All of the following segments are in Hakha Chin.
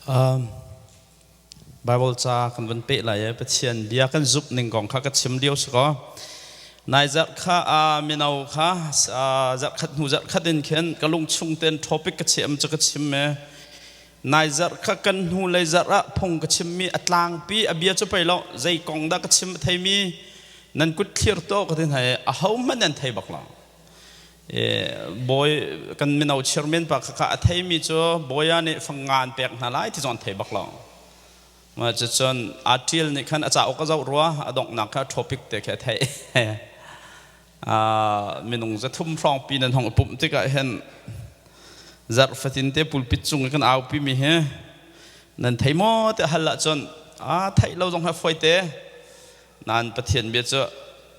Bible ca kan van peh lai i Pathian bia kan zumh ning kong kha ka chim lio si kaw nai zarh kha mino kha zarhkhat hnu zarhkhat in khin ka lung chung ten topic ka chim cu ka chim e nai zarh kha kan hnu lei zarh ah phung ka chimmi a tlangpi a bia cu pei lo zei kong dah ka chim a theimi nan kut thlir to ka ti hna i a ho hmanh nan thei bak lo. Bawi kan mino chairman pa kha a theimi cu bawia nih fangnga an pek hna lai ti zong an thei bak lo. Ma cucun aa ṭial nih khan a cauk a zoh rua a donghnak kha topic te khi a theih. Minung 300 hrawng pi nan hong i pumh tikah hin zarh fatin te pulpit cung i kan aupi mi hi nan thei maw ti hal ahcun a theih lo zong ha fawi te. Nain Pathian bia cu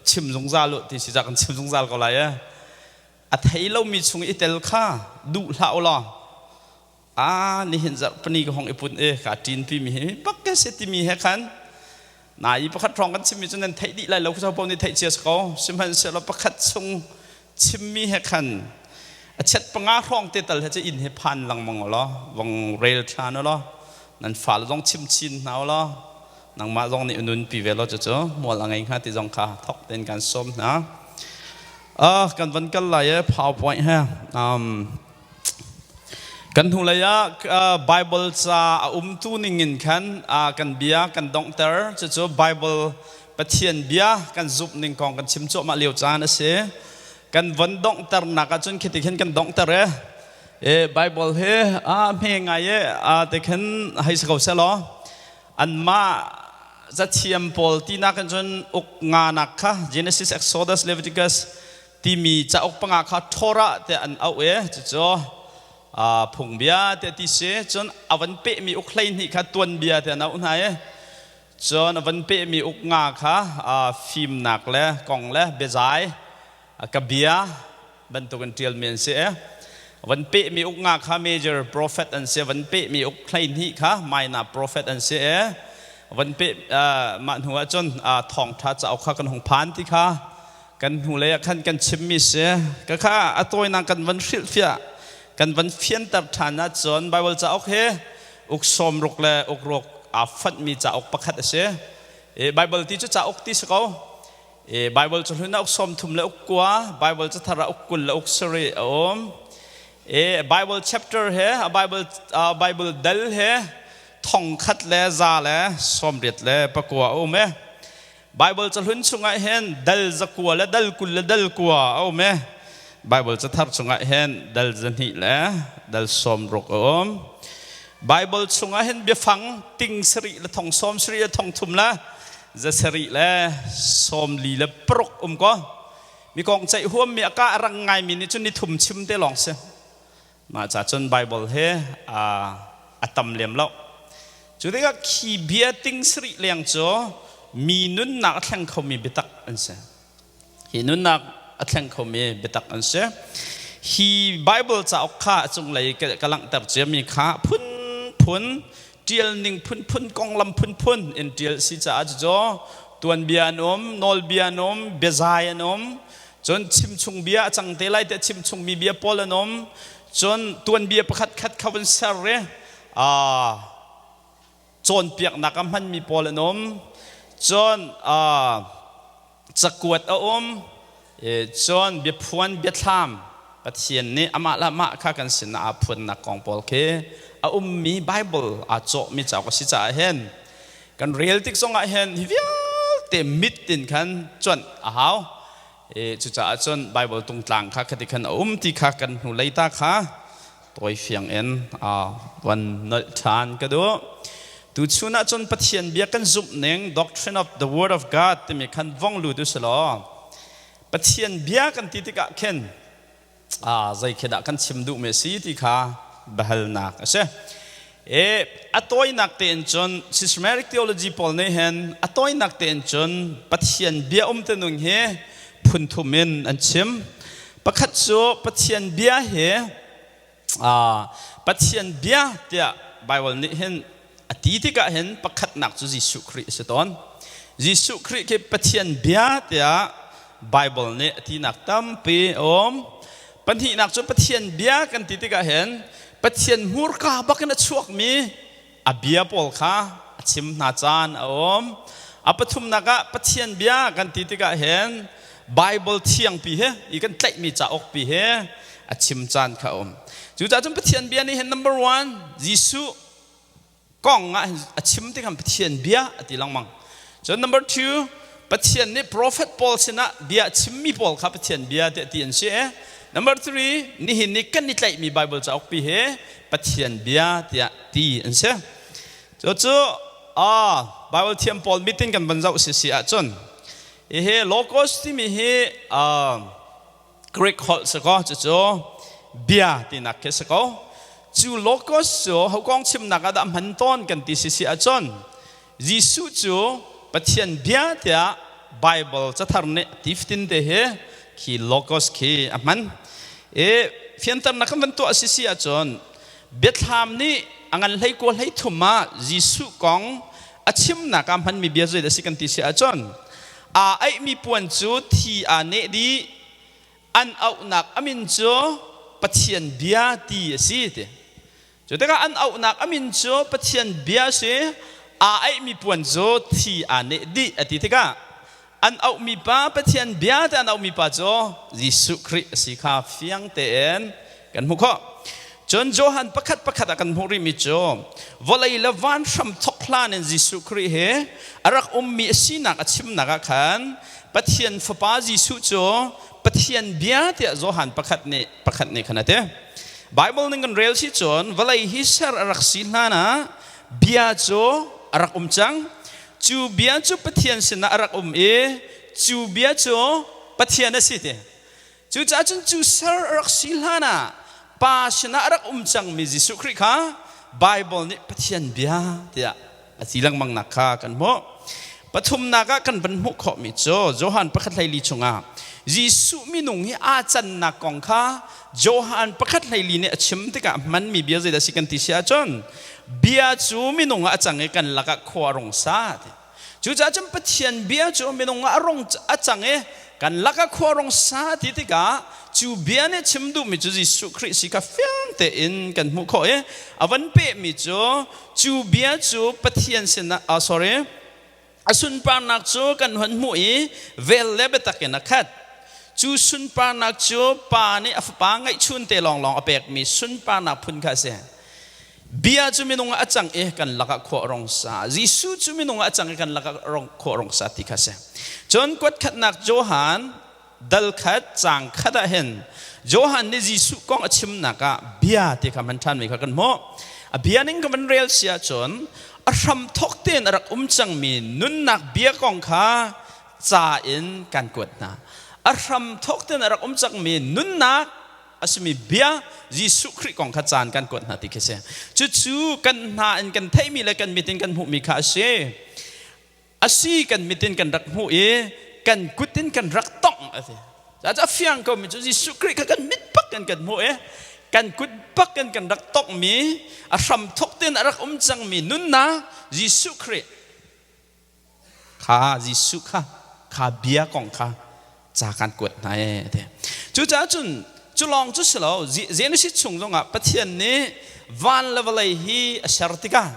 chim zungzal u ti si ca kan chim zungzal ko lai e. A thei lomi chung i tel kha duh hlah u law a nihin zarh pani ka hong i pun i ka ṭin pi mi hi bak ke si timi he khan na i pakhat hrawng kan chimmi cu nan theih dih lai lo khuaso paoh nih theih cia si ko sihmanhsehlaw pakhat chung chimmi he khan a chet panga hrawng te tal he cu inn he phan lengmang u law vong rel ṭhan u law nan fale zong chim chin hna u law nangmah zong nih nunpi ve law cucu mual a ngei hnga ti zong kha thok tein kan sawm hna. Kan van kal lai i PowerPoint he kan hnulei ah Bible ca a umtu ning in khan kan bia kan donghter. Cucu Bible Pathian bia kan zumh ning kong kan chim cuahmah lio caan a si. Kan von donghternak ahcun khi ti khin kan donghter e. E Bible hi a hme ngai e te khin hei si ko seh law anmah zathiam pawl tinak in cun uk nganak kha Genesis, Exodus, Leviticus timi cauk panga kha Torah tiah an auh i cucu phungbia tiah ti si. Cun a van pehmi uk 12 kha tuanbia tiah an auh hna i cun a van pehmi uk nga kha fimnak le kong le biazai ka bia bantukin ṭialmi an si i van pehmi uk nga kha major prophet an si, van pehmi uk 12 kha minor prophet an si i van peh mah hnu ah cun thawngṭha cauk kha kan hung phan ti kha kan hnulei ah khan kan chimmi si. Ka kha a tawinak kan van hrilhfiah kan van fianter ṭhan ahcun Bible cauk hi uk 60 le uk ruk aa fonhmi cauk pakhat a si. Bible ti cu cauk ti si ko. Bible cu hlun ah uk 30 le uk 9, Bible cu thar ah uk 20 le uk 7 a um. Bible chapter he Bible Bible dal he 1189 a um e. Bible ca hlun chungah hin dal 9 le dal 20 le dal 9 a um e. Bible ca thar chungah hin dal 2 le dal 60 a um. Bible chungah hin biafang ting sarih le thong sawm sarih le thong thum le 646 um ko. Mi kong ceih huammi a ka rang ngaimi nih cun ni thum chim te lawng si. Mah ca cun Bible he a tam lem lo. Cu tikah khi bia ting sarih leng cu mi nunnak a thleng khomi biatak an si. Hi nunnak a thleng khomi biatak an si. Hi Bible cauk kha a cunglei ka langhter ciami kha phunphun ṭial ning phunphun konglam phunphun in ṭial si caah cucu tuanbia an um, nawlbia an um, biazai an um, cun chimchung bia a cang te lai tiah chimchungmi bia pawl an um, cun tuanbia pakhat khat kha vun ser i cawnpiaknak a hmanmi pawl an um, cun cakuat a um, cun biaphuan biathlam Pathian nih amah le amah kha kan sinah aa phuannak kong pawl khi a ummi Bible aa cawhmi cauk a si caah hin kan rel tik zongah hin hi vialte mit in khan cuanh a hau. Cucaah cun Bible tungtlang kha khati khan a um ti kha kan hnu lei ta kha tawifiang in van nolh ṭhan ka duh. Tuchun ahcun Pathian bia kan zumh ning Doctrine of the Word of God timi khan vong lut u silaw Pathian bia kan ti tikah khin zei khi dah kan chim duhmi a si ti kha biahalnak a si. A tawinak tein cun systematic theology pawl nih hin a tawinak tein cun Pathian bia um te nung hi phun thum in an chim. Pakhat cu Pathian bia hi Pathian bia tiah Bible nih hin a ti tikah hin pakhatnak cu Jesuh Khrih a si tawn. Jesuh Khrih khi Pathian bia tiah Bible nih a tinak tampi a um. Pahnihnak cu Pathian bia kan ti tikah hin Pathian hmurka bakin a chuakmi a bia pawl kha a chim hna caan a um. A pathumnak ah Pathian bia kan ti tikah hin Bible thiangpi he i kan tlaihmi cauk pi he a chim caan kha a um. Cucaah cun Pathian bia nih hin number one Jesuh kong ah a chim tikhan Pathian bia a ti lengmang. Cun number two, Pathian nih prophet pawl sinah bia a chimmi pawl kha Pathian bia tiah ti an si. Number three, nihin ni kan i tlaihmi Bible cauk pi hi Pathian bia tiah ti an si. Cucu ah Bible thiam pawl meeting kan van zoh si si ahcun hihi logos timi hi Greek holh si ko cucu bia tinak khi si ko. Cu logos cu hokong chimnak ah dah hman tawn kan ti si si ahcun Jesuh cu Pathian bia tiah Bible cathar nih ti fatin te hi khi logos khi a hman. I fianternak kan van tuah si si ahcun biathlam nih a ngan hlei kua hlei thum ah Jesuh kong a chimnak ah hmanmi bia zei dah si kan ti si ahcun aa aihmi puan cu thi aa neh dih an auhnak a min cu Pathian bia ti a si ti. Cu tikah an auhnak a min cu Pathian bia a si aa aihmi puan cu thi aa neh dih a ti tikah an auhmi pa Pathian bia te an auhmi pa cu Jesuh Khrih a si kha fiang tein kan hmuh khawh. Cun Johan pakhat pakhat ah kan hmuh rihmi cu vawlei le van hram thok hlan in Jesuh Khrih hi a rak ummi a sinak a chimnak ah khan Pathian Fapa Jesuh cu Pathian bia tiah Johan pakhat nih pakhat nih khan a ti. Bible ning kan rel si cun vawlei hi ser a rak si hlan ah bia cu a rak um cang. Cu bia cu Pathian sinah a rak um i cu bia cu Pathian a si ti. Cucaah cun cu ser a rak si hlan ah Pa sinah a rak um cangmi Jesuh Khrih kha Baibal nih Pathian bia tiah a ti lengmangnak kha kan hmuh. Pathumnak ah kan van hmuh khawhmi cu Johan pakhat 14 chungah Jesuh minung hi aa cannak kong kha Johan pakhat 14 nih a chim tikah hmanmi bia zeidah si kan ti si ahcun bia cu minung ah a cang i kan lakah khua a rung sa ti. Cucaah cun Pathian bia cu minung ah a rung a cang i kan lakah khua rung sa ti tikah cu bia nih chim duhmi cu Jesuh Khrih si kha fiang tein kan hmuh khawh i a van pehmi cu cu bia cu Pathian sinah ah sorry a sunparnak cu kan hun hmuh i vel le biatak in a khat. Cu sunparnak cu Pa nih a Fapa ngeihchun te lawnglawng a pekmi sunparnak phun kha a si. Bia cu minung ah a cang i kan lakah khua a rong sa. Jesuh cu minung ah a cang i kan lakah khua a rong sa ti kha a si. Cun kuatkhatnak Johan dal khat caang khat ah hin Johan nih Jesuh kong a chimnak ah bia ti kha hman ṭhanmi kha kan hmuh. A bia ning ka van rel si ahcun a hram thawk tein a rak um cangmi nunnak bia kong kha ca in kan kuat hna. A hram thawk tein a rak um cangmi nunnak a simi bia Jesuh Khrih kong kha caan kan kuat hna ti khi si. Cucu kan hna in kan theihmi le kan mit in kan hmuhmi kha a si. A si kan mit in kan rak hmuh i kan kut in kan rak tongh a ti. A fiang komi cu Jesuh Khrih kha kan mit bak in kan hmuh i kan kut bak in kan rak tonghmi a hram thok tein a rak um cangmi nunnak Jesuh Khrih Kha Jesuh kha kha bia kong kha ca kan kuat hna ee a ti. Cucaah cun cu lawng cu si lo Genesis chung zongah Pathian nih van le vawlei hi a ser tikah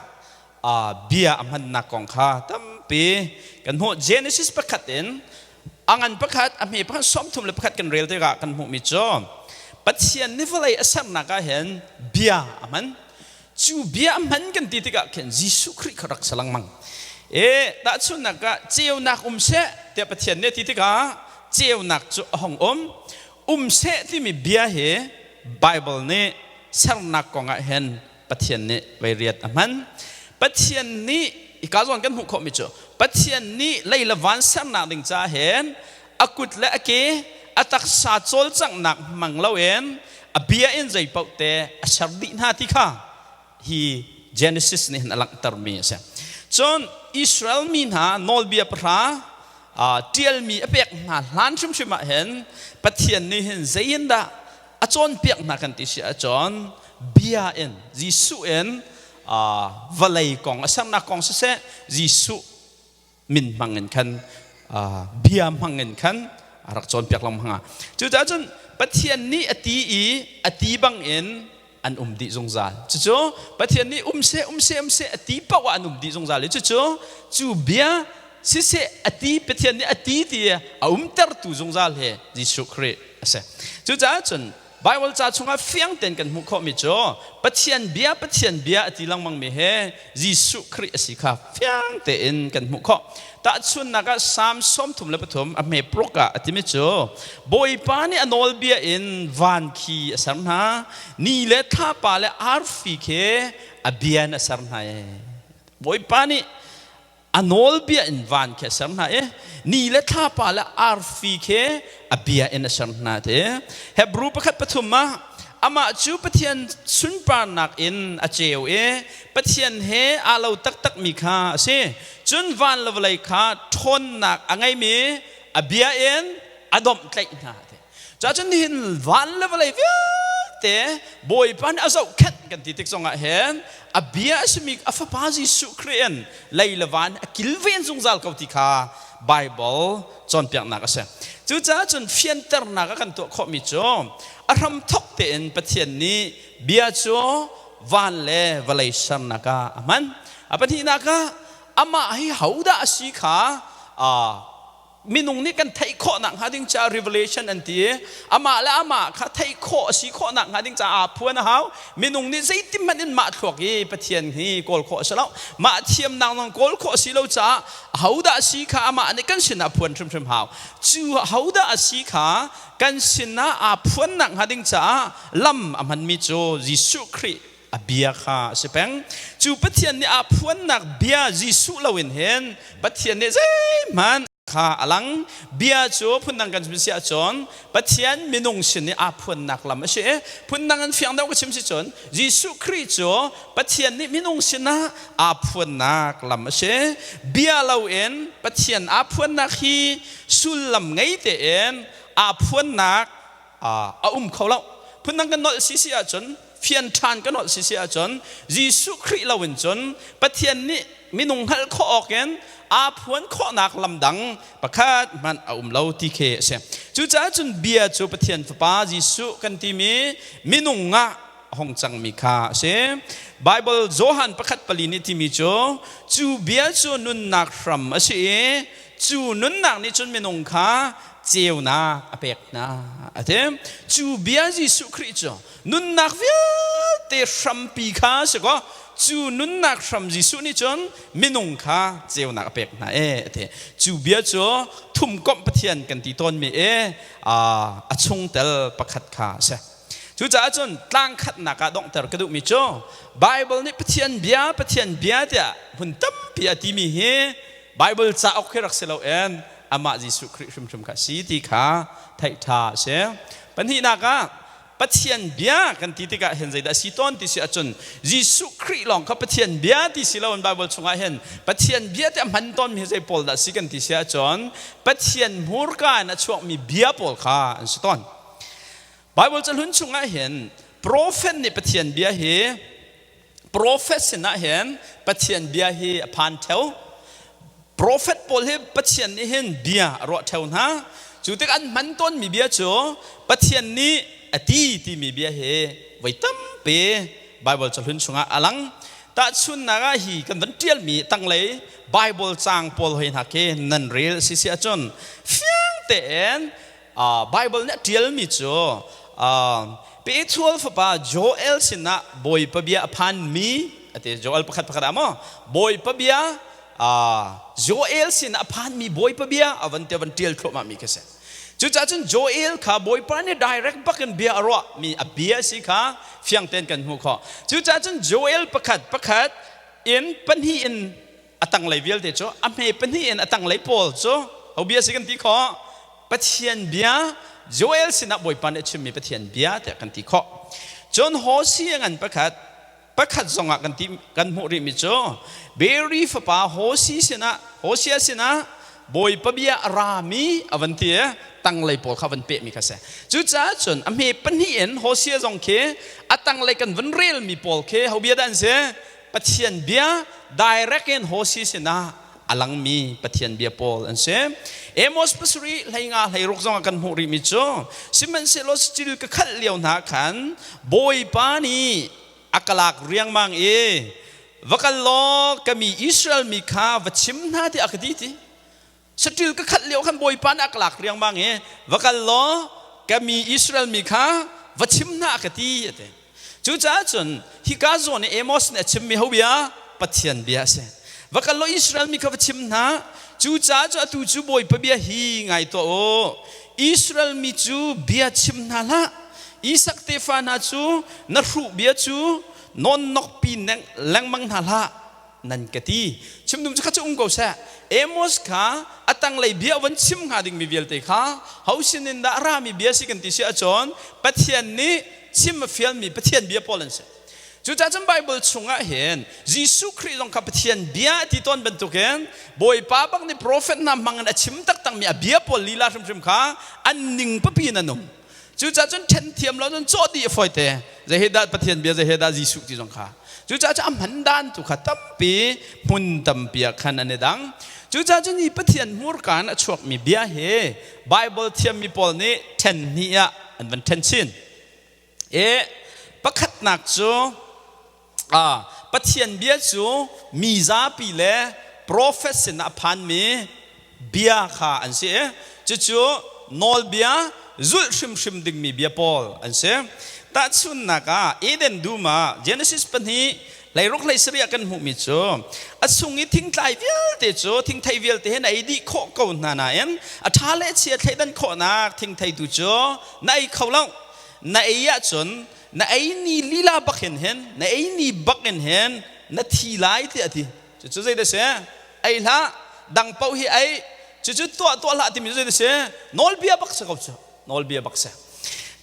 bia a hmannak kong kha tampi kan hmuh. Genesis pakhat in a ngan pakhat a hme pakhat 31 kan rel tikah kan hmuhmi cu Pathian nih vawlei a sernak ah hin bia a hman. Cu bia hman kan ti tikah khin Jesuh Khrih kha rak si lengmang. E tahchunhnak ah ceunak um seh tiah Pathian nih a ti tikah ceunak cu a hung um. Um seh timi bia hi Bible nih sernak kong ah hin Pathian nih vei riat a hman. Pathian nih hika zawn kan hmuh khawhmi cu Pathian nih lei le van sernak ding caah hin a kut le a ke a taksa cawlcanghnak hmang loin a bia in zei paoh te a ser dih hna ti kha hi Genesis nih hin a langhtermi a si. Cun Israel mi hna nawlbia pahra ṭialmi a pek hna hlan hrimhrim ah hin Pathian nih hin zei in dah a cawnpiak hna kan ti si ahcun bia in Jesuh in vawlei kong a sernak kong siseh Jesuh min hmang in khan bia hmang in khan a rak cawnpiak lengmang. Cucaah cun Pathian nih a ti i a ti bangin a an um dih zungzal. Cucu Pathian nih um seh, um seh, um seh a ti paoh ah an um dih zungzal i cucu cu bia siseh a ti Pathian nih a ti ti a umtertu zungzal hi Jesuh Khrih a si. Cucaah cun Baibal ca chungah fiang tein kan hmuh khawhmi cu Pathian bia Pathian bia a ti lengmangmi he Jesuh Khrih a si kha fiang tein kan hmuh khawh. Tahchunhnak ah Salm 33 a hme pruk ah a timi cu Bawipa nih a nawlbia in van khi a ser hna, ni le thlapa le arfi khi a bia in a ser hna i Bawipa nih a nawlbia in van khi a ser hna i ni le thlapa le arfi khi a bia in a ser hna ti. Hebru pakhat pathum ah amah cu Pathian sunparnak in a ceu i Pathian he aa lo taktakmi kha a si. Cun van le vawlei kha ṭhawnnak a ngeimi a bia in a domhtlaih hna ti. Cacun nihin van le vawlei vialte Bawipa nih a zohkhenh kan ti tik zongah hin a bia a simi a fapa Jesuh Khrih in lei le van a kilven zungzal ko ti kha Bible cawnpiaknak a si. Cucaah cun fianternak a kan tuah khawhmi cu a hramthok tein Pathian nih bia cu van le vawlei sernak ah a hman. A pahnihnak ah amah hi hodah a si kha minung nih kan theih khawh nak hnga ding caah revelation an ti i amah le amah kha theih khawh a si khawh nak hnga ding caah aa phuan a hau. Minung nih zeitin hmanh in mah thluak i Pathian hi kawl khawh a si lo, mah thiamnak zong kawl khawh a si lo caah ahodah a si kha amah nih kan sinah phuan hrimhrim hau. Cu ahodah a si kha kan sinah aa phuan nak hnga ding caah lam a hmanmi cu Jesuh Khrih a bia kha a si peng. Cu Pathian nih aa phuannak bia Jesuh loin hin Pathian nih zeihmanh kha a lang. Bia cu phundang kan chim si ahcun Pathian minung sin i aa phuannak lam a si. Phundang in fiang deuh ka chim si cun Jesuh Khrih cu Pathian nih minung sinah aa phuannak lam a si. Bia loin Pathian aa phuannak hi sullam ngei tein aa phuannak a um kho lo. Phundang kan nolh si si ahcun, fian ṭhan kan nolh si si ahcun, Jesuh Khrih loin cun Pathian nih minung hngalh khawh awkin aa phuan khawhnak lam dang pakhat hmanh a um lo ti khi a si. Cucaah cun bia cu Pathian Fapa Jesuh kan timi minung ah a hung cangmi kha a si. Bible Johan pakhat pali nih timi cu, cu bia cu nunnak hram a si i cu nunnak nih cun minung kha ceunak a pek hna a ti. Cu bia Jesuh Khrih cu nunnak vialte hrampi kha a si kaw cu nunnak hram Jesuh nih cun minung kha ceunak a pek hna e a ti. Cu bia cu thumkomh Pathian kan ti tawnmi e a chungtel pakhat kha a si. Cucaah cun tlang khatnak ah donghter ka duhmi cu Bible nih Pathian bia Pathian bia tiah hmun tampi a timi hi Bible cauk hi rak si loin amah Jesuh Khrih hrimhrim kha si ti kha theih ṭha a si. Pahnihnak ah Pathian bia kan ti tikah hin zeidah a si tawn ti si ahcun Jesuh Khrih lawng kha Pathian bia ti si loin Bible chungah hin Pathian bia ti a hman tawnmi hi zei pawl dah si kan ti si ahcun Pathian hmurka in a chuakmi bia pawl kha an si tawn. Bible cahlun chungah hin profet nih Pathian bia hi Profet sinah hin Pathian bia hi a phan theo. Profet pawl hi Pathian nih hin bia a ruah theo hna. Cu tik an hman tawnmi bia cu Pathian nih a ti timi bia hi voi tampi Bible cahlun chungah a lang. Tahchunhnak ah hi kan van ṭialmi tanglei Bible caang pawl hoi hna khi nan rel si si ahcun fiang tein Bible nih a ṭialmi cu Pethual fapa Joel sinah Bawipa bia a phanmi a ti. Joel pakhat pakhat ah maw Bawipa bia Joel sinah a phanmi Bawipa bia a van ti a van ṭial thluahmah mi khi si. Cucaah cun Joel kha Bawipa nih direct bakin bia a ruah mi a bia si kha fiang tein kan hmuh khawh. Cucaah cun Joel pakhat pakhat in pahnih in a tanglei vialte cu a hme pahnih in a tanglei pawl cu ho bia si kan ti khawh? Pathian bia, Joel sinah Bawipa nih a chimmi Pathian bia tiah kan ti khawh. Cun Hosea ngan pakhat pakhat zongah kan ti kan hmuh rihmi cu Beri fapa Hosi sinah Hosea sinah Bawipa bia a rami a van ti i tanglei pawl kha van pehmi kha si. Cucaah cun a hme pahnih in Hosea zong khi a tanglei kan van relmi pawl khi ho bia dah an si? Pathian bia direct in Hosea sinah a langmi Pathian bia pawl an si. Amos pasarih 15 16 zong ah kan hmuh rihmi cu sihmanhsehlaw saṭil ka khalh lio hna khan Bawipa nih a ka lak riangmang i va kal law ka mi Israel mi kha va chim hna tiah a ka ti ti. Saṭil ka khalh lio khan Bawipa nih a ka lak riangmang i va kal law ka mi Israel mi kha va chim hna a ka ti a ti. Cucaah cun hika zawn i Amos nih a chimmi ho bia Pathian bia a si. Va kal law Israel mi kha va chim hna. Cucaah cu atu cu Bawipa bia hi ngai tuah u. Israel mi cu bia chim hna hlah. Isak tefa hna cu na hruh bia cu nawnnokpi lengmang hna hlah. Nan ka ti. Chimdum cu kha cu um ko seh. Amos kha a tanglei bia van chim hnga dingmi vialte kha ho sinin dah a rami bia si kan ti si ahcun Pathian nih chim a fialmi Pathian bia pawl an si. Cucaah cun Bible chungah hin Jesuh Khrih zong kha Pathian bia a ti tawn bantukin Bawipa bak nih profet hna hmangin a chim taktakmi a bia pawl lila hrimhrim kha an ning papi in an um. Cucaah cun ṭhen thiam lo cun cawh dih a fawite. Zei he dah Pathian bia, zei he dah Jesuh ti zong kha. Cucaah cun a hman dan tu kha tampi hmun tampi ah khan an i dang. Cucaah cun hi Pathian hmurka in a chuakmi bia hi Bible thiammi pawl nih ṭhen hnih ah an van ṭhen chin. E pakhatnak cu Pathian bia cu mi zapi le profet sinah a phanmi bia kha an si i cucu nawlbia zulh hrimhrim dingmi bia pawl an si. Tahchunhnak ah Eden dum ah Genesis 2 16 17 ah kan hmuhmi cu a chung i thingtlai vialte cu thingthei vialte he na ei dih khawh ko hna nain a ṭha le chia thleidan khawhnak thingthei tu cu na ei kho lo. Na ei ahcun na ei ni lila bak hin hin na ei ni bak in hin na thi lai tiah a ti. Cucu zei dah si? Ei hlah, dang paoh hi ei. Cucu tuah tuah hlah timi cu zei dah si? Nawlbia bak si ko cu. Nawlbia bak si.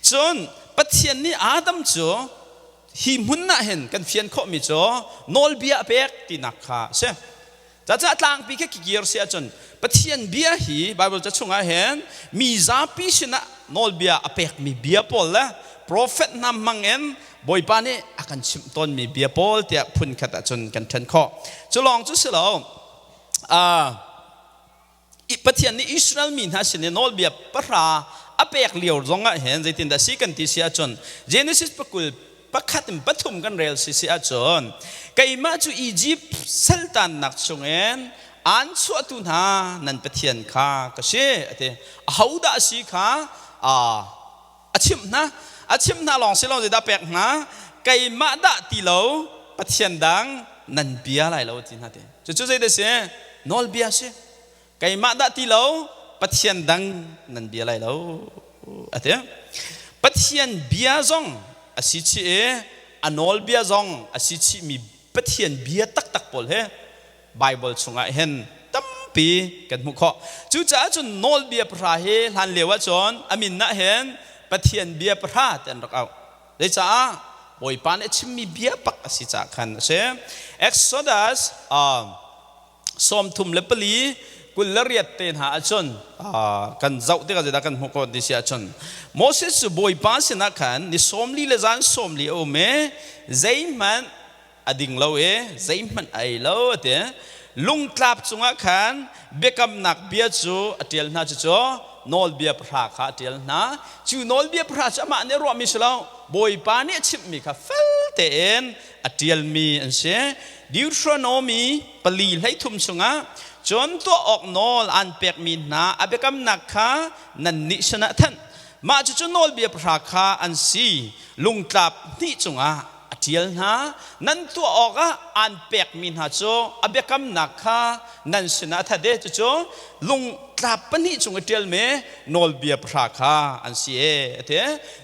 Cun Pathian nih Adam cu hi hmun ah hin kan fian khawhmi cu nawlbia a pek tinak kha a si. Caah tlangpi khi kikir si ahcun Pathian bia hi Bible ca chungah hin mi zapi sinah nawlbia a pekmi bia pawl le profet hna hmang in Bawipa nih a kan chimh tawnmi bia pawl tiah phun khat ahcun kan ṭhen khawh. Cu lawng cu si lo, Pathian nih Israel mi hna sin i nawlbia pahra a pek lio zongah hin zeitindah si kan ti si ahcun Genesis pakul pakhat in pathum kan rel si si ahcun keimah cu Egypt saltannak chungin aan chuahtu hna nan Pathian kha ka si a ti. Ahodah a si kha a chimh hna. A chimh hna lawng si lo zeidah pek hna keimah dah ti lo Pathian dang nan bia lai lo ti hna ti. Cucu zeidah si? Nawlbia si. Keimah dah ti lo Pathian dang nan bia lai lo a ti. Pathian bia zong a si chih i a nawlbia zong a si chihmi Pathian bia taktak pawl hi Bible chungah hin tampi kan hmuh khawh. Cucaah cun nawlbia pahra hi hlan lio ahcun a min ah hin Pathian bia pahra ti an rak auh. Zeicah? Bawipa nih a chimmi bia bak a si caah khan a si. Exodus 34 28 te hna ahcun kan zoh tikah zeidah kan hmuh khawh ti si ahcun Moses cu Bawipa sinah khan ni 40 le zan 40 a um i zeihmanh a ding lo i zeihmanh a ei lo a ti. Lungtlap cungah khan biakamnak bia cu a ṭial hna, cucu nawlbia pahra kha a ṭial hna. Cu nawlbia pahra cu amah nih a ruahmi si lo, Bawipa nih a chimhmi kha fel tein a ṭialmi an si. Deuteronomy 4 13 chungah cun tuah awk nawl aan pekmi hna a biakamnak kha nannih sinah thanh. Mah cucu nawlbia pahra kha an si. Lungtlap hnih cungah a ṭial hna. Nan tuah awkah aan pekmi hna cu a biakamnak kha nan sinah a that i cucu lungtlap pahnih cung i ṭialmi nawlbia pahra kha an si e a ti.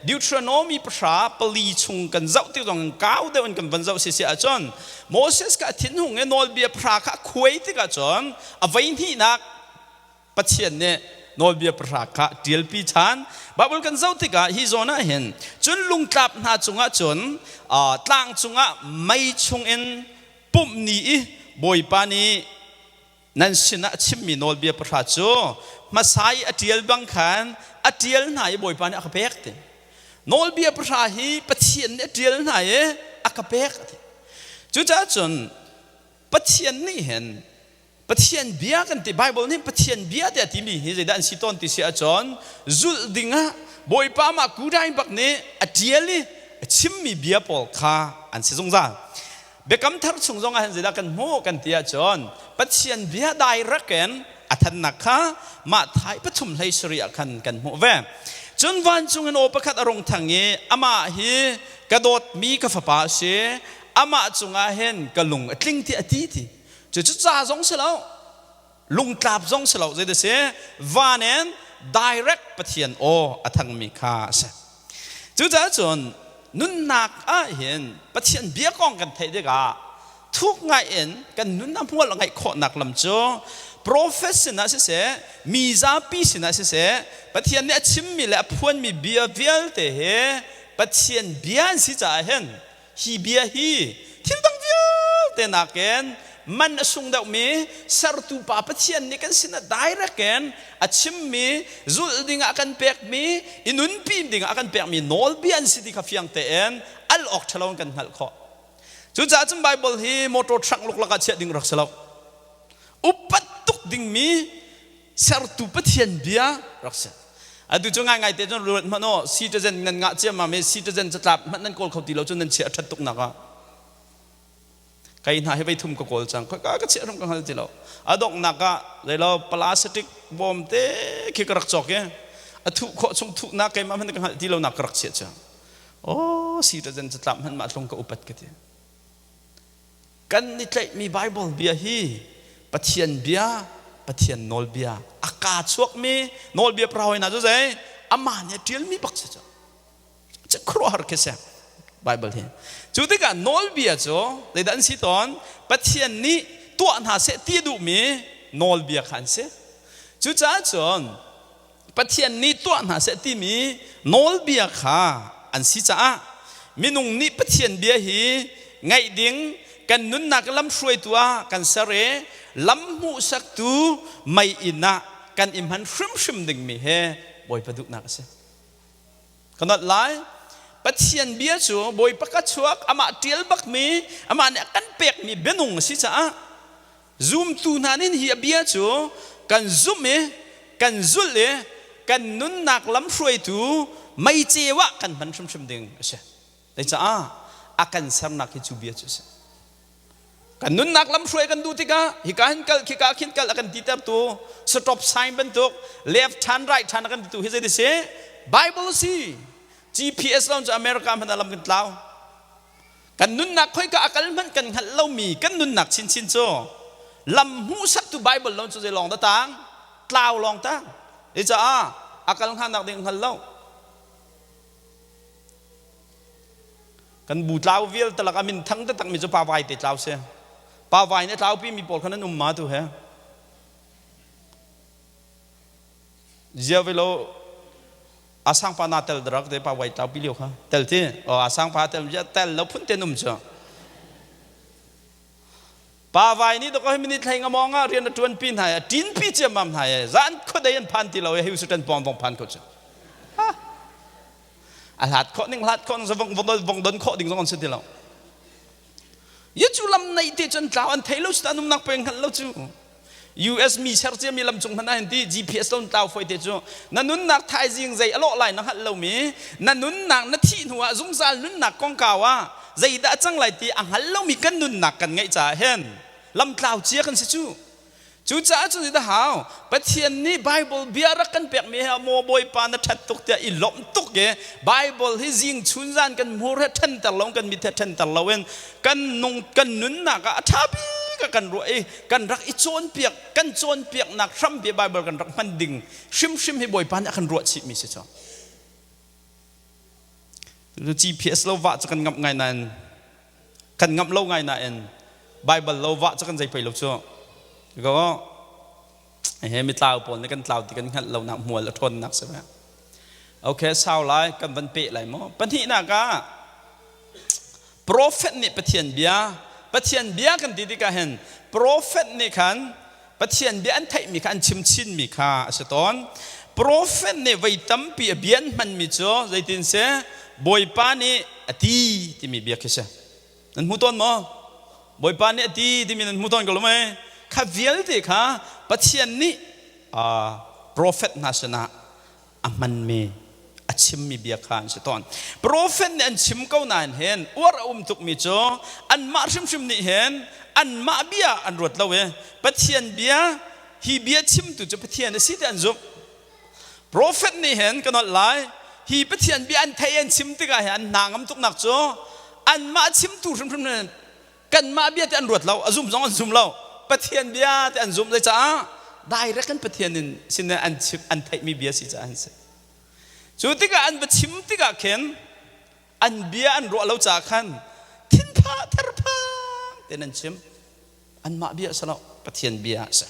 Deuteronomy pahra pali chung kan zoh tik zong kau deuh in kan van zoh si si ahcun Moses kha a thinhung i nawlbia pahra kha a khuai tikah cun a voi hnihnak Pathian nih nawlbia pahra kha ṭialpi ṭhan. Bible kan zoh tikah hi zawn ah hin cun lungtlap hna cungah cun tlang cungah mei chungin pumh ni i Bawipa nih nan sinah a chimmi nawlbia pahra cu hmasa i a ṭial bang khan a ṭial hna i Bawipa nih a ka pek ti. Nawlbia pahra hi Pathian nih a ṭial hna i a ka pek ti. Cucaah cun Pathian nih hin Pathian bia kan ti Bible nih Pathian bia tiah timi hi zeidah an si tawn ti si ahcun zulh dingah Bawipa mah kudai bak nih a ṭial i a chimmi bia pawl kha an si zungzal. Biakam thar chung zong ah hin zeidah kan hmuh kan ti ahcun Pathian bia direct in a thannak kha mah thai pathum hlei sarih ah khan kan hmuh ve. Cun vancung in aw pakhat a rung thang i amah hi ka dawtmi ka fapa a si, amah cungah hin ka lung a tling ti a ti ti. Cucu ca zong si lo, lungtlap zong si lo, zei si van in direct Pathian aw a thangmi kha a si. Cucaah cun nunnak ah hin Pathian bia kong kan theih tikah thuk ngai in kan nun a hmual a ngeih khawhnak lam cu profet sinah siseh mi zapi sinah siseh Pathian nih a chimmi le a phuanmi bia vialte hi Pathian bia an si caah hin Hi bia hi thil dang vialte nakin man a sung deuhmi sertu Pa Pathian nih kan sinah direct in a chimmi zulh dingah a kan pekmi i nunpi dingah a kan pekmi nawlbia an si ti kha fiang tein al awk ṭhalo in kan hngalh khawh. Cucaah cun Bible hi motor truck luklak ah chiah ding rak si lo. Upat tuk dingmi sertu Pathian bia rak si. Atu cu ngaingai te cun ruat hmanh aw citizen nan ngah ciammam i citizen catlap hmanh nan kawl kho ti lo cu nan chia a ṭhat tuk nak ah kai hna hi vei thum ka kawl cang khoika ka chiah ram ka hngal ti lo a donghnak ah zeilo plastic bawm te khi ka rak cawk i a thuh khawh chung thuhnak keimah hmanh ka hngalh ti lo nak ka rak chiah cu oh citizen catlap hmanh mah tlung ka upat ka ti Kan i tlaihmi Baibal bia hi Pathian bia, Pathian nawlbia, a kaa chuakmi nawlbia parau hna cu zei amah nih a ṭialmi bak si cu. Cu khuaruahhar khi si Baibal hi. Cu tikah nawlbia cu zeidah an si tawn? Pathian nih tuah hna seh ti a duhmi nawlbia kha an si. Cucaah cun Pathian nih tuah hna seh timi nawlbia kha an si caah minung nih Pathian bia hi ngaih ding kan nunnak lamhruaitu ah kan ser i lam hmuhsaktu mei-inn ah kan i hman hrimhrim dingmi hi Bawipa duhnak a si. Ka nolh lai. Pathian bia cu Bawipa ka chuak amah ṭial bakmi amah nih a kan pekmi bianung a si caah Zumtu hna nih hi a bia cu kan zumh i kan zulh i kan nunnak lamhruaitu meiceu ah kan hman hrimhrim ding a si. Zeicah a kan sernak hi cu bia cu a si. Kan nunnak lamhruai kan duh tikah hika hin kal khika khin kal a kan titertu stop sign bantuk left turn right turn a kan titu hi zei si Bible si GPS lawng cu America hmanh ah lam kan tlau. Kan nunnak khoika a kal hmanh kan hngalh lomi kan nunnak chinchin cu lam hmuhsaktu Bible lo cu zei lawng dah tang tlau lawng tang caah a kal hnganak ding hngal lo kan bu tlau vial talak a min thang taktak mi cu pa vai te tlau si pa vai nih a tlaupi mi pawl kha nan um ma tu he zia ve lo A sangpa na tel drak te pa wai tlau pi lio kha tel ti o a sangpa tel ja tel lo phun te num chu pa vai ni to ko minute thlai nga mong a rian a tuan pi hna ya tin pi chiam mam hna ya zan khodei an phan ti lo ya hiu su tan pong vong phan ko chu a hlat kho ning hlat kho vong vong vong don kho ding zong an si ti lo ye chu lam nei te chun tlau an thei lo su ta num nak peng hngal lo chu US mi ser ciami lam cung hmanh ah hin ti GPS lon tlau foi te cu na nunnak thaizing zei a lawh lai na hngalh lomi na nunnak na thih hnu ah zungzal nunnak kongkau ah zeidah a cang lai ti a hngal lomi kan nunnak kan ngeih caah hin lam tlau cia kan si cu cucaah cun zeidah hau Pathian nih Bible bia rak kan pekmi he maw Bawipa na ṭhat tuk tiah i lawmh tuk i Bible hi zing chun zan kan hmur he ṭhenter lo kan mit he ṭhenter loin kan nung kan nunnak ah a ṭha bik a kan ruah i kan rak i cawnpiak kan cawnpiaknak hrampi Bible kan rak hman ding hrimhrim hi Bawipa nih a kan ruah chihmi si cu GPS lo vah cu kan ngamh ngai nain kan ngamh lo ngai nain Bible lo vah cu kan zei pei lo cu ko he mitlau pawl nih kan tlau ti kan hngalh lo nak hmual a ṭhawnnak si ve okay sau lai kan van peh lai maw pahnihnak ah Profet nih Pathian bia Pathian bia kan ti tikah hin profet nih khan Pathian bia an theihmi kha an chim chinmi kha a si tawn. Profet nih voi tampi a bia an hmanmi cu zeitin si Bawipa nih a ti timi bia khi si. Nan hmu tawn maw? Bawipa nih a ti timi nan hmu tawn ko lo mei? Kha vialte kha Pathian nih profet hna sinah a hmanmi a chimmi bia kha an si tawn. Profet nih an chim ko nain hin uar a um tukmi cu anmah hrimhrim nih hin anmah bia an ruat lo i Pathian bia hi bia chimtu cu Pathian a si ti an zumh. Profet nih hin ka nolh lai hi Pathian bia an theih an chim tikah hin an hna ngam tuknak cu anmah chimtu hrimhrim nih kanmah bia ti an ruat lo, a zum zong an zum lo, Pathian bia ti an zumh. Zeicah? Direct in Pathian in sin an chim an theihmi bia si caah an si. Cu tikah an va chim tikah khin an bia an ruah lo caah khan thinpha therphang tein an chim. Anmah bia a si lo, Pathian bia a si.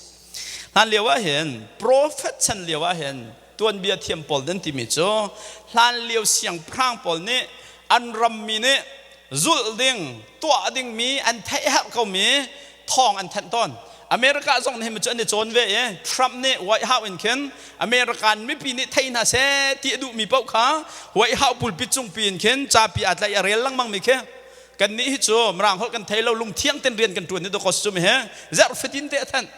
Hlan lio ah hin prophet chan lio ah hin tuanbia thiam pawl nan timi cu hlan lio siangpahrang pawl nih an rammi nih zulh ding tuah dingmi an theih herh komi thawng an thanh tawn. America zong nih hin cu an i cawn ve i Trump nih White House in khin American mipi nih thei hna seh ti a duhmi paoh kha White House pulpit cungpi in khin capi aa tlaih a rel lengmang mi khi kannih hi cu Mirang holh kan thei lo, lungthiang ten rian kan ṭuan i dawkaw cu mi he zerh fatin te a thanh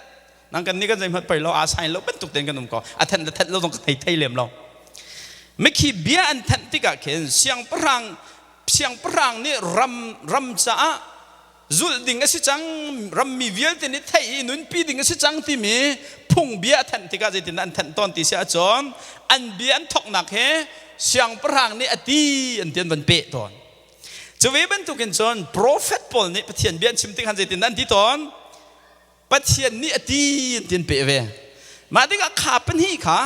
nang kan nih kan zeihmanh pei lo aa sain lo bantuk tein kan um ko. A thanh le thanh lo zong ka thei thei lem lo. Mikhi bia an thanh tikah khin siangpahrang siangpahrang nih ram ram caah zulh ding a si cang, rammi vialte nih theih i nunpi ding a si cang timi phung bia a thanh tikah zeitin an thanh tawn ti si ahcun an bia an thawknak he siangpahrang nih a ti an ti an van peh tawn. Cu ve bantukin cun profet pawl nih Pathian bia an chim tik han zeitin an ti tawn? Pathian nih a ti an ti an peh ve. Mah tikah kha pahnih kha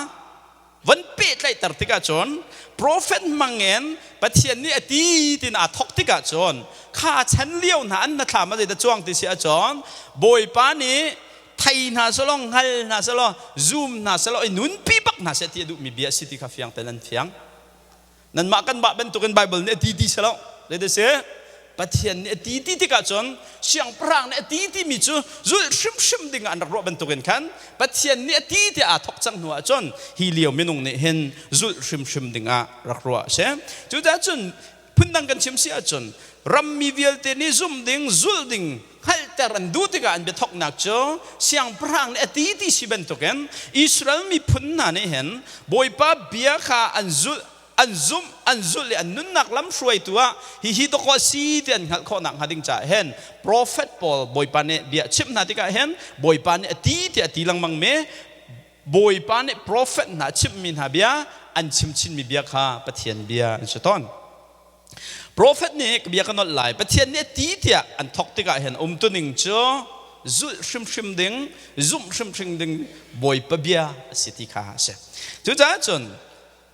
van pehtlaihter tikah cun profet hmangin Pathian nih a ti tin aa thawk tikah cun kha chan lio hna an hnathlam a zeidah cuang ti si ahcun Bawipa nih thei hna selaw, hngal hna selaw, zum hna selaw, i nunpi bak hna seh ti a duhmi bia a si ti kha fiang tein an fiang. Nanmah kanmah bantukin Baibal nih a ti ti si lo. Zeidah si? Pathian nih a ti ti tikah cun siangpahrang nih a ti timi cu zulh hrimhrim ding ah an rak ruah bantukin khan Pathian nih a ti tiah aa thawk cang hnu ah cun hi lio minung nih hin zulh hrimhrim ding ah rak ruah a si. Cucaah cun phundang kan chim si ahcun rammi vialte nih zumh ding, zulh ding hngalhter an duh tikah an biathawknak cu siangpahrang nih a ti ti si bantukin Israel miphun hna nih hin Bawipa bia kha an zulh, an zumh, an zulh i an nunnak lamhruaitu ah hihi dawkaw a si ti an hngalh khawh nakhnga ding caah hin profet pawl Bawipa nih bia a chimh hna tikah hin Bawipa nih a ti tiah a ti lengmang mi Bawipa nih profet hna a chimhmi hna bia an chim chinmi bia kha Pathian bia an si tawn. Profet nih ka bia ka nolh lai, Pathian nih a ti tiah an thawk tikah hin umtuning cu zulh hrimhrim ding, zumh hrimhrim ding Bawipa bia a si ti kha a si. Cucaah cun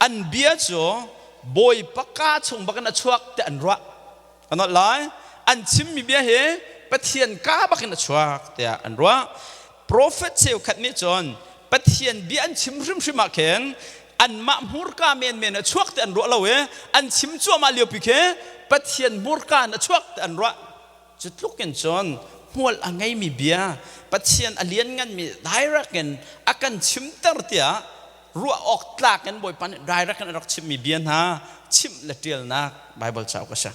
an bia cu Bawipa kaa chung bakin a chuak tiah an ruah. Ka nolh lai, an chimmi bia hi Pathian kaa bakin a chuak tiah an ruah. Profet cheukhat nih cun Pathian bia an chim hrimhrim ah khin anmah hmurka menmen a chuak ti an ruah lo i an chim cuahmah liopi khi Pathian hmurka in a chuak ti an ruah. Cu tluk in cun hmual a ngeimi bia Pathian a liannganmi direct in a kan chimter tiah ruah awk tlak in Bawipa nih direct in a rak chimmi bia hna chimh le ṭialnak Bible cauk a si.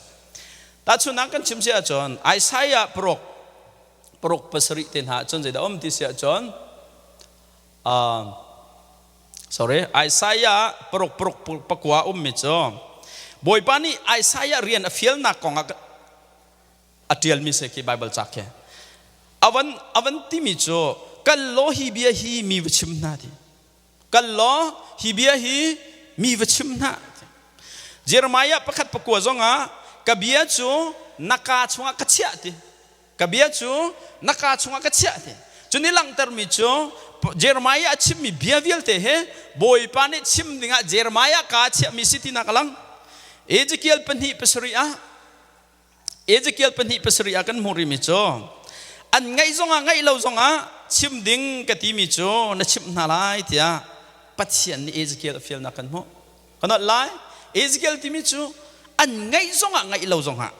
Tahchunhnak kan chim si ahcun Isaiah paruk paruk pasarih te hna ahcun zeidah um ti si ahcun sorry, Isaiah paruk paruk pakua ummi cu Bawipa nih Isaiah rian a fialnak kong ah a ṭialmi si khi Bible ca khi avan avan timi cu kal law hi bia hi mi va chim hna ti, kal law hi bia hi mi va chim hna. Jeremiah pakhat pakua zong ah ka bia cu na kaa chungah ka chiah ti, ka bia cu na kaa chungah ka chiah ti. Cu nih langhtermi cu Jeremiah a chimmi bia vialte hi Bawipa nih chim dingah Jeremiah kaa chiahmi si tinak a lang. Ezekiel 2:7 ah, Ezekiel 2:7 ah kan hmuh rihmi cu an ngaih zongah ngaih lo zongah chim ding ka timi cu na chimh hna lai tiah Pathian nih Ezekiel a fialnak kan hmuh. Kan nolh lai. Ezekiel timi cu an ngaih zongah ngaih lo zongah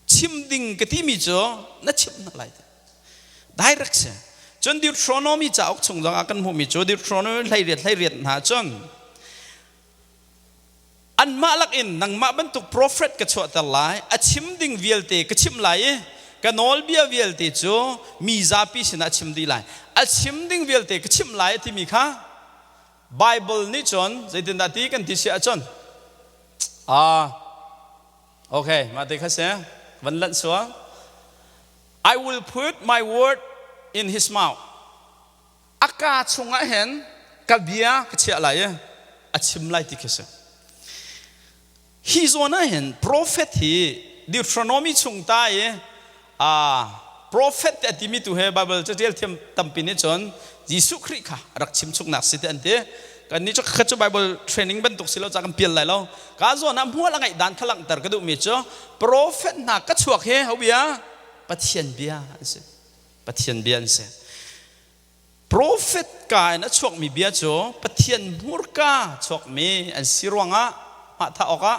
chim ding ka timi cu na chimh hna lai. Direct si. Cun Deuteronomy cauk chung zongah kan hmuhmi cu Deuteronomy 18 18 hna cun anmah lakin nangmah bantuk profet ka chuahter lai, a chim ding vialte ka chimh lai i Ka nawlbia vialte cu mi zapi sinah a chim dih lai. A chim ding vialte ka chimh lai a timi kha Bible nih cun zeitindah ti kan ti si ahcun ah okay mah te kha si van lanh sual. I will put my word in his mouth. A kaa chungah hin ka bia ka chiah lai i a chim lai ti khi si. Hi zawn ah hin prophet hi Deuteronomy chung ta i prophet te a timi tu he Bible catial thiam tampi nih cun Jesuh Khrih kha rak chim chungnak si te an ti. Kan nih cu kha cu Bible training bantuk si lo ca kan pial lai lo. Ka zawn ah hmual a ngeih dan kha langhter ka duhmi cu prophet hna ka chuak hi ho bia Pathian bia an si. Pathian bia an si. Profet ka in a chuakmi bia cu Pathian hmurka chuakmi an si ruangah hmathah awkah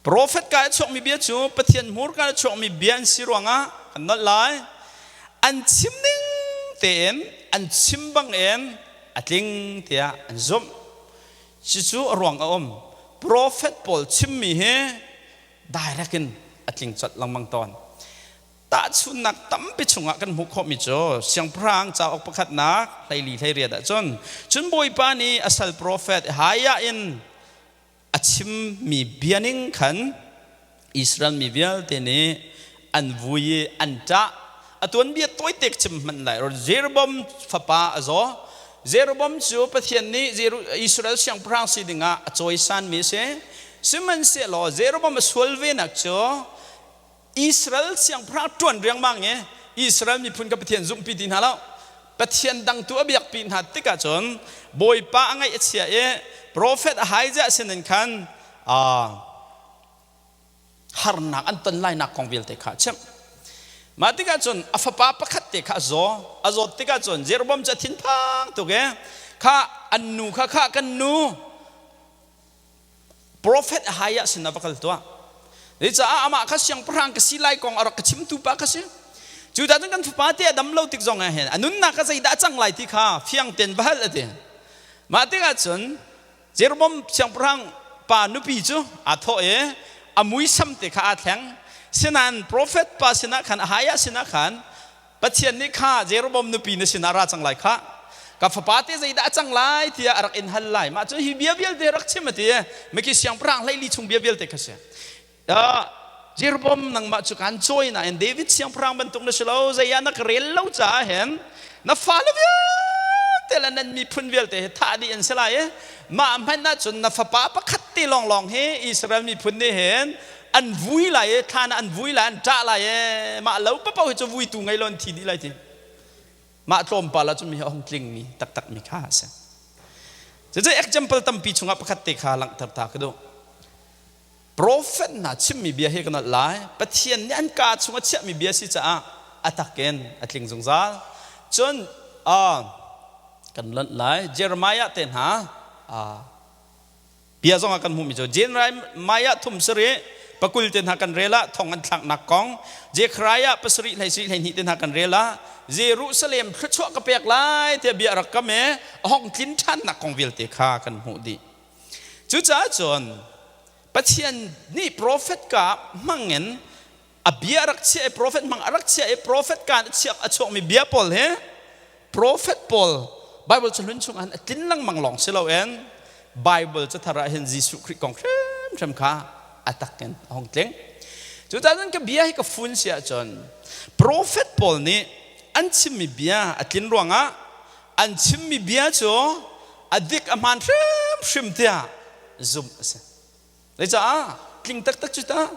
Profet ka i chuakmi bia cu Pathian hmurka in a chuakmi bia an si ruangah kan nolh lai. An chim ning tein an chim bangin a tling tiah an zumh. Cucu a ruang a um. Profet pawl chimmi hi direct in a tling colh lengmang tawn. Tahchunhnak tampi chungah kan hmuh khawhmi cu Siangpahrang cauk pakhatnak 14 18 ahcun cun Bawipa nih a sal profet Haiah in a chimmi bia ning khan Israel mi vialte nih an vui i an ṭah. A tuanbia tawite ka chim hmanh lai. Jeroboam fapa a zaw. Jeroboam cu Pathian nih Israel siangpahrang si dingah a cawisanmi a si. Sihmanhsehlaw Jeroboam a sual venak cu Israel siangpahrang ṭuan riangmang i Israel miphun ka Pathian zumhpi ti hna lo. Pathian dang tu a biakpi hna tikah cun Bawipa a ngaih a chia i profet Ahijah sinin khan harnak an ton lainak kong vialte kha a chimh. Mah tikah cun a fapa pakhat te kha a zaw. A zawt tikah cun Jeroboam cu a thinphang tuk i kha an nu kha kha kan nu Profet Ahaiah sin ah va kal tuah. Zeicah amah kha siangpahrang ka si lai kong a rak ka chimtu pa kha si. Cudah cun kan fapa te a dam lo tik zong ah hin a nunnak kha zeidah a cang lai ti kha fiang tein va hal a ti. Mah tikah cun Jeroboam siangpahrang pa nupi cu aa thawh i a muisam te kha aa thleng. Sinain profet pa sinah khan Ahaiah sinah khan Pathian nih kha Jeroboam nupi na sinah ra cang lai khah. Ka fapa te zeidah a cang lai tiah a rak in hal lai. Mah cun hi bia vialte rak chim a ti. Miki siangpahrang 14 chung bia vialte kha si. Jeroboam nangmah cu kaan cawi nain David siangpahrang bantuk na si lo. Zei ah na ka rel lo caah hin na fale vialte le nan miphun vialte hi thah dih an si lai i mah hmanh ahcun na fapa pakhat te lawnglawng hi Israel miphun nih hin an vui lai i thlan ah an vui lai an ṭah lai i mah lo papo hi cu vuitu ngei lo an thi dih lai ti mah tlawmpal ah cun mi hi a hung tlingmi taktakmi kha a si. Cucu example tampi chungah pakhat te kha langhter ta ka duh. Prophet hna chimmi bia hi ka nolh lai. Pathian nih an kaa chung a chiahmi bia si caah a takin a tling zungzal. Cun kan lonh lai. Jeremiah te hna Bia zong ah kan hmuhmi cu Jeremiah thum sarih pakul te hna kan rel ah thong an thlaknak kong, Zekhariah pasarih hlei sarih 12 te hna kan rel ah Jerusalem thluachuah ka pek lai tiah bia rak kam i a hong tlin ṭhannak kong vialte kha kan hmuh dih. Cucaah cun Pathian nih profet ka hmangin a bia rak chiah i profet hmang a rak chiah i profet kaan a chiak a chuakmi bia pawl hi profet pawl Bible cahlun chung ah a tlin lengmang lawng si loin Bible cathar ah hin Jesuh Khrih kong hrimhrim kha a tak in a hung tling. Cucaah cun ka bia hi ka fun si ahcun profet pawl nih an chimmi bia a tlin ruangah an chimmi bia cu a dik a hmaan hrimhrim tiah zumh a si. Zeicah tling taktak cu ta.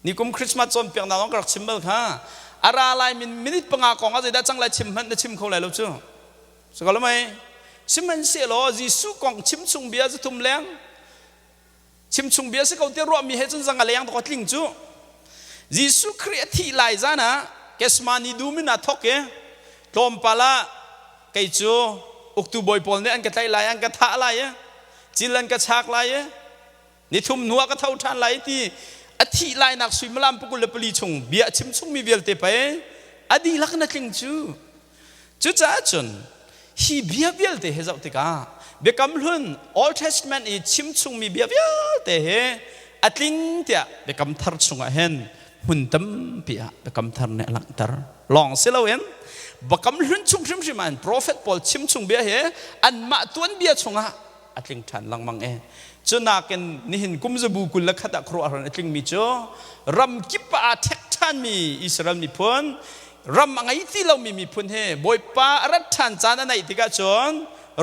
Nikum Christmas cawnpiaknak lawng ka rak chim bal kha. A ra lai min minute 5 kong ah zeidah cang lai chim hmanh na chim kho lai lo cu. Siko mei. Sihmanhsehlaw Jesuh kong chim chung bia 300 leng chim chung bia si ko ti ruahmi he cun zang a leng to tling cu. Jesuh Khrih a thih lai zan ah Gethsemane dum in aa thok i tlawmpal ah kei cu uktu bawi pawl nih an ka tlaih lai an ka thah lai i cil an ka chak lai i nithum hnu ah ka tho ṭhan lai ti a thih lainak suimilam 24 chung bia a chim chungmi vialte pei a dihlak na tling cu. Cucaah cun hi bia vialte hi zoh tikah Biakam Hlun Old Testament i chim chungmi bia vialte hi a tling tiah Biakam Thar chungah hin Hmun tampi ah Biakam Thar nih a langhter lawng si loin Biakam Hlun chung hrimhrim ah profet pawl chim chung bia hi anmah tuanbia chungah a tling ṭhan lengmang e. Cu nakin nihin kum zabu 21 ah khuaruahhar in a tlingmi cu ram kip ah aa ṭhek ṭhanmi Israel miphun, ram a ngei ti lomi miphun hi Bawipa a rat ṭhan caan a naih tikah cun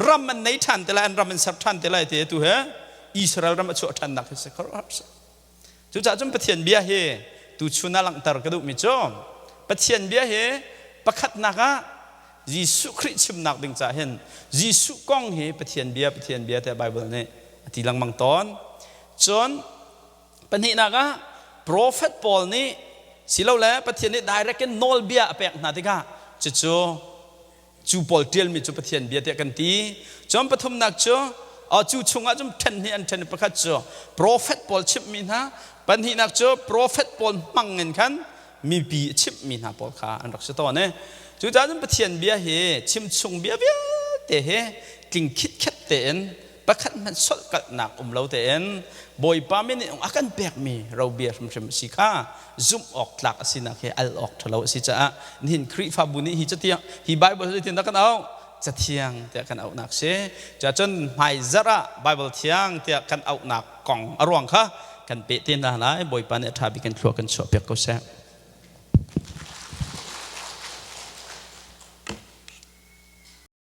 ram an nei ṭhan te lai, an ram an ser ṭhan te lai ti atu hi Israel ram a chuah ṭhannak hi si khuaruahhar si. Cucaah cun Pathian bia hi tuchun ah langhter ka duhmi cu Pathian bia hi pakhatnak ah Jesuh Khrih chimnak ding caah hin Jesuh kong hi Pathian bia Pathian bia tiah Bible nih a ti lengmang tawn. Cun pahnihnak ah profet pawl nih silole Pathian nih direct in nawlbia a pek hna tikah cucu cu pawl ṭialmi cu Pathian bia tiah kan ti. Cun pathumnak cu cu chungah cun ṭhen hnih an ṭhen i pakhat cu profet pawl chimhmi hna, pahnihnak cu profet pawl hmang in khan mipi a chimhmi hna pawl kha an rak si tawn i cucaah cun Pathian bia hi chimchung bia vialte hi tling khitkhet tein pakhat hmanh solhkalhnak um lo tein Bawipa min in a kan pekmi robia hrimhrim a si kha zumh awk tlak a sinak hi al awk ṭhalo a si caah nihin Khrihfabu nih hi catiang hi Bible zeitindah kan auh? Cathiang tiah kan auhnak si. Cuahcun hmaizarh ah Bible thiang tiah kan auhnak kong a ruang kha kan peh te hna lai. Bawipa nih a ṭha bik in thlua kan chuah piak ko seh.